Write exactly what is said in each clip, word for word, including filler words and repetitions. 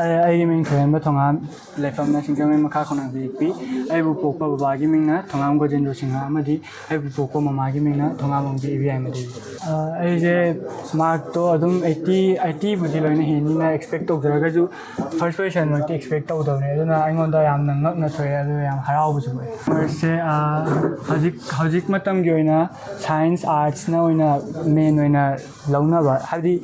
ꯑꯩ- ꯑꯩꯒꯤ ꯃꯤꯡ ꯊꯣꯏꯍꯦꯟꯕ ꯊꯣꯉꯥꯝ, ꯂꯩꯐꯝꯅ ꯁꯤꯡꯖꯃꯩ ꯃꯈꯥ ꯈꯣꯡꯅꯥꯡ ꯏꯛꯄꯤ꯫ ꯑꯩꯕꯨ ꯄꯣꯛꯄ ꯕꯕꯥꯒꯤ ꯃꯤꯡꯅ ꯊꯣꯉꯥꯝ ꯒꯣꯖꯦꯟꯗ꯭ꯔꯣ ꯁꯤꯡꯍ ꯑꯃꯗꯤ ꯑꯩꯕꯨ ꯄꯣꯛꯄ ꯃꯃꯥꯒꯤ ꯃꯤꯡꯅ ꯊꯣꯉꯥꯝ ꯑꯣꯡꯕꯤ ꯏꯕꯦꯌꯥꯏꯃ ꯗꯦꯕꯤ꯫ ꯑ, ꯑꯩꯁꯦ ꯃꯥꯔꯛꯇꯣ ꯑꯗꯨꯝ ꯑꯩꯠꯇꯤ ꯑꯩꯠꯇꯤꯕꯨꯗꯤ ꯂꯣꯏꯅ ꯍꯦꯟꯅꯤꯅ ꯑꯦꯛꯁꯄꯦꯛ ꯇꯧꯖꯔꯒꯁꯨ, ꯐꯥꯔꯁ ꯄꯣꯖꯤꯁꯟꯃꯛꯇꯤ ꯑꯦꯛꯁꯄꯦꯛ ꯇꯧꯗꯕꯅꯦ꯫ ꯑꯗꯨꯅ ꯑꯩꯉꯣꯟꯗ ꯌꯥꯝꯅ ꯉꯛꯅ ꯊꯣꯛꯑꯦ, ꯑꯗꯨꯒ ꯌꯥꯝ ꯍꯔꯥꯎꯕꯁꯨ ꯄꯣꯛꯑꯦ꯫ ꯀꯃꯔꯁꯁꯦ, ꯑ, ꯍꯧꯖꯤꯛ ꯍꯧꯖꯤꯛ ꯃꯇꯝꯒꯤ ꯑꯣꯏꯅ ꯁꯥꯏꯟꯁ, ꯑꯥꯔꯠꯁꯅ ꯑꯣꯏꯅ ꯃꯦꯟ ꯑꯣꯏꯅ ꯂꯧꯅꯕ, ꯍꯥꯏꯕꯗꯤ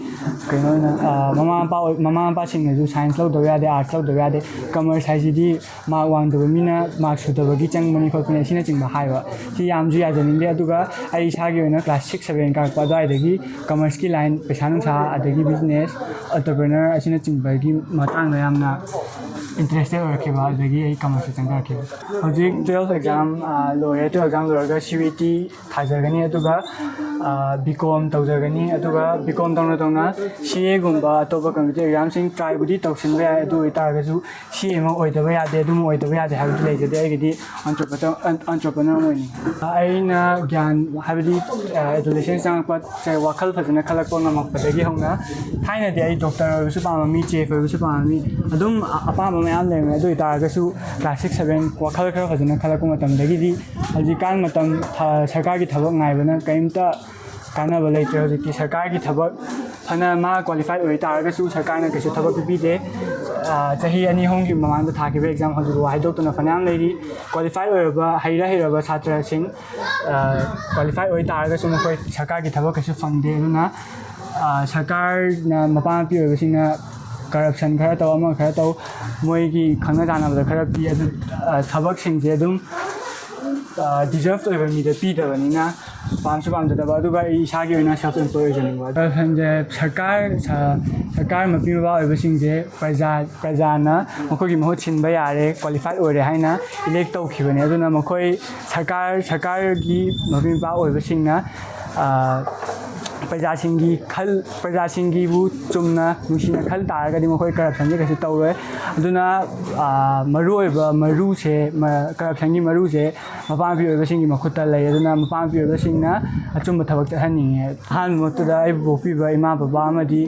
ꯀꯩꯅꯣ ꯑꯣꯏꯅ, ꯑ, ꯃꯃꯥ ꯃꯄꯥ ꯑꯣꯏ- ꯃꯃꯥ ꯃꯄꯥꯁꯤꯡꯅꯁꯨ ꯁꯥꯏꯟꯁ ꯂꯧꯗꯕ ꯌꯥꯗꯦ, ꯑꯥꯔꯠꯁ ꯂꯧꯗꯕ ꯌꯥꯗꯦ, ꯀꯃꯔꯁ ꯍꯥꯏꯁꯤꯗꯤ ꯃꯥꯔꯛ ꯋꯥꯡꯗꯕ ꯃꯤꯅ ꯃꯥꯔꯛ ꯁꯨꯗꯕꯒꯤ ꯆꯪꯕꯅꯤ ꯈꯣꯠꯄꯅꯤ ꯑꯁꯤꯅꯆꯤꯡꯕ ꯍꯥꯏꯕ꯫ ꯁꯤ ꯌꯥꯝꯁꯨ ꯌꯥꯖꯅꯤꯡꯗꯦ꯫ ꯑꯗꯨꯒ ꯑꯩ ꯏꯁꯥꯒꯤ ꯑꯣꯏꯅ ꯀ꯭ꯂꯥꯁ ꯁꯤꯛꯁ ꯁꯚꯦꯟ ꯀꯥꯔꯛꯄ ꯑꯗꯨꯋꯥꯏꯗꯒꯤ ꯀꯃꯔꯁꯀꯤ ꯂꯥꯏꯟ, ꯄꯩꯁꯥ ꯅꯨꯡꯁꯥ ꯑꯗꯒꯤ ꯕꯤꯖꯤꯅꯦꯁ, ꯑꯣꯟꯇꯔꯄ꯭ꯔꯤꯅꯔ ꯑꯁꯤꯅꯆꯤꯡꯕꯒꯤ ꯃꯇꯥꯡꯗ ꯌꯥꯝꯅ ꯏꯟꯇꯔꯦꯁꯇꯦꯠ ꯑꯣꯏꯔꯛꯈꯤꯕ, ꯑꯗꯒꯤ ꯑꯩ ꯀꯃꯔꯁꯇ ꯆꯪꯖꯔꯛꯈꯤꯕ꯫ ꯍꯧꯖꯤꯛ ꯇꯨꯌꯦꯜꯐ ꯑꯦꯛꯖꯥꯝ, ꯑ, ꯂꯣꯏꯔꯦ꯫ ꯇꯨꯌꯦꯜꯐ ꯑꯦꯛꯖꯥꯝ ꯂꯣꯏꯔꯒ ꯁꯤ ꯌꯨ ꯏ ꯇꯤ ꯊꯥꯖꯒꯅꯤ, ꯑꯗꯨꯒ ꯕꯤ ꯀꯣꯝ ꯇꯧꯖꯒꯅꯤ꯫ ꯑꯗꯨꯒ ꯕꯤ ꯀꯣꯝ ꯇꯧꯅ ꯇꯧꯅ ꯁꯤ ꯑꯦꯒꯨꯝꯕ ꯑꯇꯣꯞꯄ ꯀꯝꯄꯤꯇꯤꯇꯤꯚ ꯑꯦꯛꯖꯥꯝꯁꯤꯡ ꯇ꯭ꯔꯥꯏꯕꯨꯗꯤ ꯇꯧꯁꯤꯟꯕ ꯌꯥꯏ, ꯑꯗꯨ ꯑꯣꯏꯇꯥꯔꯒꯁꯨ ꯁꯤ ꯑꯃ ꯑꯣꯏꯗꯕ ꯌꯥꯗꯦ, ꯑꯗꯨꯃ ꯑꯣꯏꯗꯕ ꯌꯥꯗꯦ ꯍꯥꯏꯕꯗꯤ ꯂꯩꯖꯗꯦ꯫ ꯑꯩꯒꯤꯗꯤ ꯑꯣꯟꯇꯔꯄ꯭ꯔꯤꯅꯔ ꯑꯃ ꯑꯣꯏꯅꯤꯡꯉꯤ꯫ ꯑꯩꯅ ꯒ꯭ꯌꯥꯟ, ꯍꯥꯏꯕꯗꯤ, ꯑꯦꯗꯣꯂꯦꯁꯦꯟꯁ ꯆꯪꯉꯛꯄ, ꯁꯦ, ꯋꯥꯈꯜ ꯐꯖꯅ ꯈꯜꯂꯛꯄ ꯉꯝꯃꯛꯄꯗꯒꯤ ꯍꯧꯅ, ꯊꯥꯏꯅꯗꯤ ꯑꯩ ꯗꯣꯛꯇꯔ ꯑꯣꯏꯕꯁꯨ ꯄꯥꯝꯃꯝꯃꯤ, ꯆꯤꯐ ꯑꯣꯏꯕꯁꯨ ꯄꯥꯝꯃꯝꯃꯤ, ꯑꯗꯨꯝ ꯑ- ꯑꯄꯥꯝꯕ ꯃꯌꯥꯝ ꯂꯩꯔꯝꯃꯦ꯫ ꯑꯗꯨ ꯑꯣꯏꯇꯥꯔꯒꯁꯨ ꯀ꯭ꯂꯥꯁ ꯁꯤꯛꯁ ꯁꯚꯦꯟ ꯋꯥꯈꯜ ꯈꯔ ꯐꯖꯅ ꯈꯜꯂꯛꯄ ꯃꯇꯝꯗꯒꯤꯗꯤ ꯍꯧꯖꯤꯛꯀꯥꯟ ꯃꯇꯝ ꯊ- ꯁꯔꯀꯥꯔꯒꯤ ꯊꯕꯛ ꯉꯥꯏꯕꯅ ꯀꯔꯤꯝꯇ ꯀꯥꯟꯅꯕ ꯂꯩꯇ꯭ꯔꯦ꯫ ꯍꯧꯖꯤꯛꯇꯤ ꯁꯔꯀꯥꯔꯒꯤ ꯊꯕꯛ ꯐꯅ ꯃꯥ ꯀ꯭ꯋꯥꯂꯤꯐꯥꯏꯠ ꯑꯣꯏ ꯇꯥꯔꯒꯁꯨ ꯁꯔꯀꯥꯔꯅ ꯀꯩꯁꯨ ꯊꯕꯛ ꯄꯤꯕꯤꯗꯦ꯫ ꯑ, ꯆꯍꯤ ꯑꯅꯤ ꯑꯍꯨꯝꯒꯤ ꯃꯃꯥꯡꯗ ꯊꯥꯈꯤꯕ ꯑꯦꯛꯖꯥꯝ ꯍꯧꯖꯤꯛꯐꯥꯎ ꯍꯥꯏꯗꯣꯛꯇꯅ ꯐꯅꯌꯥꯝ ꯂꯩꯔꯤ꯫ ꯀ꯭ꯋꯥꯂꯤꯐꯥꯏꯠ ꯑꯣꯏꯔꯕ, ꯍꯩꯔ ꯍꯩꯔꯕ ꯁꯥꯇ꯭ꯔꯁꯤꯡ, ꯑ, ꯀ꯭ꯋꯥꯂꯤꯐꯥꯏꯠ ꯑꯣꯏ ꯇꯥꯔꯒꯁꯨ ꯃꯈꯣꯏ ꯁꯔꯀꯥꯔꯒꯤ ꯊꯕꯛ ꯀꯩꯁꯨ ꯐꯪꯗꯦ꯫ ꯑꯗꯨꯅ, ꯑ, ꯁꯔꯀꯥꯔꯅ, ꯃꯄꯥ ꯃꯄꯤ ꯑꯣꯏꯕꯁꯤꯡꯅ ꯀꯔꯞꯁꯟ ꯈꯔ ꯇꯧ, ꯑꯃ ꯈꯔ ꯇꯧ, ꯃꯣꯏꯒꯤ ꯈꯪꯅ ꯆꯥꯟꯅꯕꯗ ꯈꯔ ꯄꯤ꯫ ꯑꯗꯨ, ꯑ, ꯊꯕꯛꯁꯤꯡꯁꯦ ꯑꯗꯨꯝ, ꯑ, ꯗꯤꯖꯔꯞ ꯑꯣꯏꯕ ꯃꯤꯗ ꯄꯤꯗꯕꯅꯤꯅ ꯄꯥꯝꯁꯨ ꯄꯥꯝꯖꯗꯕ꯫ ꯑꯗꯨꯒ ꯑꯩ ꯏꯁꯥꯒꯤ ꯑꯣꯏꯅ ꯁꯦꯜꯐ ꯑꯦꯝꯄ꯭ꯂꯣꯏ ꯑꯣꯏꯖꯅꯤꯡꯕ꯫ ꯀꯔꯞꯁꯟꯁꯦ ꯁꯔꯀꯥꯔ, ꯁ-, ꯁꯔꯀꯥꯔ ꯃꯄꯤ ꯃꯄꯥ ꯑꯣꯏꯕꯁꯤꯡꯁꯦ ꯄ꯭ꯔꯖꯥ, ꯄ꯭ꯔꯖꯥꯅ ꯃꯈꯣꯏꯒꯤ ꯃꯍꯨꯠ ꯁꯤꯟꯕ ꯌꯥꯔꯦ, ꯀ꯭ꯋꯥꯂꯤꯐꯥꯏꯠ ꯑꯣꯏꯔꯦ ꯍꯥꯏꯅ ꯏꯂꯦꯛ ꯇꯧꯈꯤꯕꯅꯦ꯫ ꯑꯗꯨꯅ ꯃꯈꯣꯏ ꯁꯔꯀꯥꯔ, ꯁꯔꯀꯥꯔꯒꯤ ꯃꯄꯤ ꯃꯄꯥ ꯑꯣꯏꯕꯁꯤꯡꯅ, ꯑ, ꯄ꯭ꯔꯖꯥꯁꯤꯡꯒꯤ ꯈꯜ ꯄ꯭ꯔꯖꯥꯁꯤꯡꯒꯤꯕꯨ ꯆꯨꯝꯅ ꯅꯨꯡꯁꯤꯅ ꯈꯜ ꯇꯥꯔꯒꯗꯤ ꯃꯈꯣꯏ ꯀꯔꯞꯁꯟꯁꯦ ꯀꯩꯁꯨ ꯇꯧꯔꯣꯏ꯫ ꯑꯗꯨꯅ ꯃꯔꯨ ꯑꯣꯏꯕ ꯃꯔꯨꯁꯦ, ꯀꯔꯞꯁꯟꯒꯤ ꯃꯔꯨꯁꯦ ꯃꯄꯥ ꯃꯄꯤ ꯑꯣꯏꯕꯁꯤꯡꯒꯤ ꯃꯈꯨꯠꯇ ꯂꯩ꯫ ꯑꯗꯨꯅ ꯃꯄꯥ ꯃꯄꯤ ꯑꯣꯏꯕꯁꯤꯡꯅ ꯑꯆꯨꯝꯕ ꯊꯕꯛ ꯆꯠꯍꯟꯅꯤꯡꯉꯦ꯫ ꯑꯍꯥꯟꯕꯃꯛꯇꯗ ꯑꯩꯕꯨ ꯄꯣꯛꯄꯤꯕ ꯏꯃꯥ ꯕꯕꯥ ꯑꯃꯗꯤ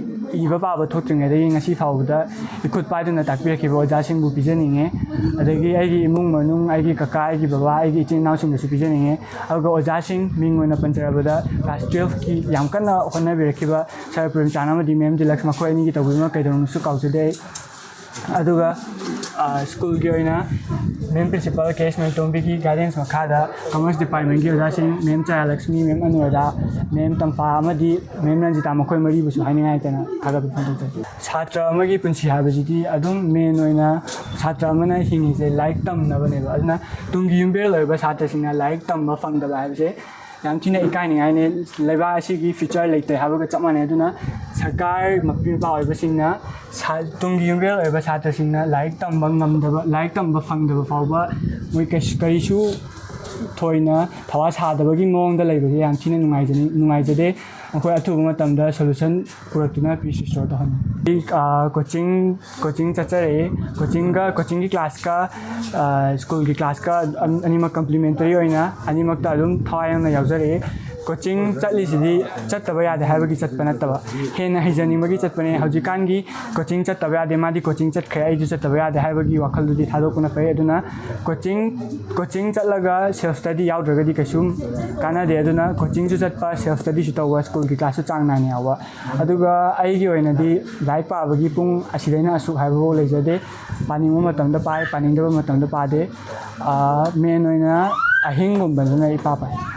ꯏꯕ ꯄꯥꯕ ꯊꯣꯛꯇ꯭ꯔꯤꯉꯩꯗꯒꯤ ꯉꯁꯤ ꯐꯥꯎꯕꯗ ꯏꯈꯨꯠ ꯄꯥꯏꯗꯨꯅ ꯇꯥꯛꯄꯤꯔꯛꯈꯤꯕ ꯑꯣꯖꯥꯁꯤꯡꯕꯨ ꯄꯤꯖꯅꯤꯡꯉꯦ꯫ ꯑꯗꯒꯤ ꯑꯩꯒꯤ ꯏꯃꯨꯡ ꯃꯅꯨꯡ, ꯑꯩꯒꯤ ꯀꯀꯥ, ꯑꯩꯒꯤ ꯕꯕꯥ, ꯑꯩꯒꯤ ꯏꯆꯤꯟ ꯏꯅꯥꯎꯁꯤꯡꯗꯁꯨ ꯄꯤꯖꯅꯤꯡꯉꯦ꯫ ꯑꯗꯨꯒ ꯑꯣꯖꯥꯁꯤꯡ ꯃꯤꯡ ꯑꯣꯏꯅ ꯄꯟꯖꯔꯕꯗ class twelveꯀꯤ ꯌꯥꯝ ꯀꯟꯅ ꯍꯣꯠꯅꯕꯤꯔꯛꯈꯤꯕ ꯁꯥꯔ ꯄ꯭ꯔꯦꯝꯆꯥꯟ ꯑꯃꯗꯤ ꯃꯦꯝ ꯗꯤꯂꯛꯁ, ꯃꯈꯣꯏ ꯑꯅꯤꯒꯤ ꯇꯧꯕꯤꯃꯜ ꯀꯩꯗꯧꯅꯨꯡꯗꯁꯨ ꯀꯥꯎꯖꯗꯦ ꯑꯩ꯫ ꯑꯗꯨꯒ ꯁ꯭ꯀꯨꯜꯒꯤ ꯑꯣꯏꯅ ꯃꯦꯝ ꯄ꯭ꯔꯤꯟꯁꯤꯄꯥꯜ ꯀꯦ ꯑꯦꯁ ꯃꯦꯝꯇꯣꯝꯕꯤꯒꯤ guidance ꯃꯈꯥꯗ commerce departmentꯀꯤ ꯑꯣꯖꯥꯁꯤꯡ ꯃꯦꯝ ꯆꯥꯌꯥꯂꯛꯁꯃꯤ, ꯃꯦꯝ ꯑꯅꯨꯔꯥꯙꯥ, ꯃꯦꯝ ꯇꯝꯐꯥ ꯑꯃꯗꯤ ꯃꯦꯝ ꯔꯟꯖꯤꯇꯥ, ꯃꯈꯣꯏ ꯃꯔꯤꯕꯨꯁꯨ ꯍꯥꯏꯅꯤꯡꯉꯥꯏ ꯂꯩꯇꯅ ꯊꯥꯒꯠꯄ ꯐꯣꯡꯗꯣꯛꯆꯔꯤ꯫ ꯁꯥꯇ꯭ꯔ ꯑꯃꯒꯤ ꯄꯨꯟꯁꯤ ꯍꯥꯏꯕꯁꯤꯗꯤ ꯑꯗꯨꯝ main ꯑꯣꯏꯅ ꯁꯥꯇ꯭ꯔ ꯑꯃꯅ ꯍꯤꯡꯉꯤꯁꯦ ꯂꯥꯏꯔꯤꯛ ꯇꯝꯅꯕꯅꯦꯕ꯫ ꯑꯗꯨꯅ ꯇꯨꯡꯒꯤ ꯌꯨꯝꯕꯤꯔꯦꯜ ꯑꯣꯏꯕ ꯁꯥꯇ꯭ꯔꯁꯤꯡꯅ ꯂꯥꯏꯔꯤꯛ ꯇꯝꯕ ꯐꯪꯗꯕ ꯍꯥꯏꯕꯁꯦ ꯌꯥꯝ ꯊꯤꯅ ꯏꯀꯥꯏꯅꯤꯡꯉꯥꯏꯅꯤ꯫ ꯂꯩꯕꯥꯛ ꯑꯁꯤꯒꯤ future ꯂꯩꯇ꯭ꯔꯦ ꯍꯥꯏꯕꯒ ꯆꯞ ꯃꯥꯟꯅꯩ꯫ ꯑꯗꯨꯅ ꯁꯔꯀꯥꯔ ꯃꯄꯤ ꯃꯄꯥ ꯑꯣꯏꯕꯁꯤꯡꯅ ꯁꯥ-, ꯇꯨꯡꯒꯤ ꯌꯨꯝꯕꯤꯔꯦꯜ ꯑꯣꯏꯕ ꯁꯥꯇ꯭ꯔꯁꯤꯡꯅ ꯂꯥꯏꯔꯤꯛ ꯇꯝꯕ ꯉꯝꯗꯕ, ꯂꯥꯏꯔꯤꯛ ꯇꯝꯕ ꯐꯪꯗꯕ ꯐꯥꯎꯕ ꯃꯣꯏ ꯀꯩꯁꯨ, ꯀꯔꯤꯁꯨ ꯊꯣꯏꯅ ꯊꯋꯥ ꯁꯥꯗꯕꯒꯤ ꯃꯑꯣꯡꯗ ꯂꯩꯕꯁꯦ ꯌꯥꯝ ꯊꯤꯅ ꯅꯨꯡꯉꯥꯏꯖꯅꯤꯡ-, ꯅꯨꯡꯉꯥꯏꯖꯗꯦ꯫ ꯃꯈꯣꯏ ꯑꯊꯨꯕ ꯃꯇꯝꯗ solution ꯄꯨꯔꯛꯇꯨꯅ peace restore ꯇꯧꯍꯟꯅꯤꯡꯉꯤ꯫ ꯑꯩ, ꯑ, coaching, coaching ꯆꯠꯆꯔꯛꯏ꯫ Coachingꯒ, coachingꯒꯤ classꯀ, ꯑ, ꯁ꯭ꯀꯨꯜꯒꯤ classꯀ ꯑꯅꯤꯃꯛ complementary ꯑꯣꯏꯅ ꯑꯅꯤꯃꯛꯇ ꯑꯗꯨꯝ ꯊꯋꯥꯏ ꯌꯥꯎꯅ ꯌꯥꯎꯖꯔꯛꯏ꯫ Coaching ꯆꯠꯂꯤꯁꯤꯗꯤ ꯆꯠꯇꯕ ꯌꯥꯗꯦ ꯍꯥꯏꯕꯒꯤ ꯆꯠꯄ ꯅꯠꯇꯕ, ꯍꯦꯟꯅ ꯍꯩꯖꯅꯤꯡꯕꯒꯤ ꯆꯠꯄꯅꯦ꯫ ꯍꯧꯖꯤꯛꯀꯥꯟꯒꯤ coaching ꯆꯠꯇꯕ ꯌꯥꯗꯦ, ꯃꯥꯗꯤ coaching ꯆꯠꯈ꯭ꯔꯦ, ꯑꯩꯁꯨ ꯆꯠꯇꯕ ꯌꯥꯗꯦ ꯍꯥꯏꯕꯒꯤ ꯋꯥꯈꯜꯗꯨꯗꯤ ꯊꯥꯗꯣꯛꯄꯅ ꯐꯩ꯫ ꯑꯗꯨꯅ coaching, coaching ꯆꯠꯂꯒ self study ꯌꯥꯎꯗ꯭ꯔꯒꯗꯤ ꯀꯩꯁꯨꯝ ꯀꯥꯟꯅꯗꯦ꯫ ꯑꯗꯨꯅ coachingꯁꯨ ꯆꯠꯄ, self studyꯁꯨ ꯇꯧꯕ, ꯁ꯭ꯀꯨꯜꯒꯤ classꯁꯨ ꯆꯥꯡ ꯅꯥꯏꯅ ꯌꯥꯎꯕ꯫ ꯑꯗꯨꯒ ꯑꯩꯒꯤ ꯑꯣꯏꯅꯗꯤ ꯂꯥꯏꯔꯤꯛ ꯄꯥꯕꯒꯤ ꯄꯨꯡ ꯑꯁꯤꯗꯩꯅ ꯑꯁꯨꯛ ꯍꯥꯏꯕꯐꯥꯎ ꯂꯩꯖꯗꯦ꯫ ꯄꯥꯅꯤꯡꯕ ꯃꯇꯝꯗ ꯄꯥꯏ, ꯄꯥꯅꯤꯡꯗꯕ ꯃꯇꯝꯗ ꯄꯥꯗꯦ꯫ ꯑꯥ, main ꯑꯣꯏꯅ ꯑꯍꯤꯡꯒꯨꯝꯕꯗꯅ ꯑꯩ ꯄꯥ ꯄꯥꯏ꯫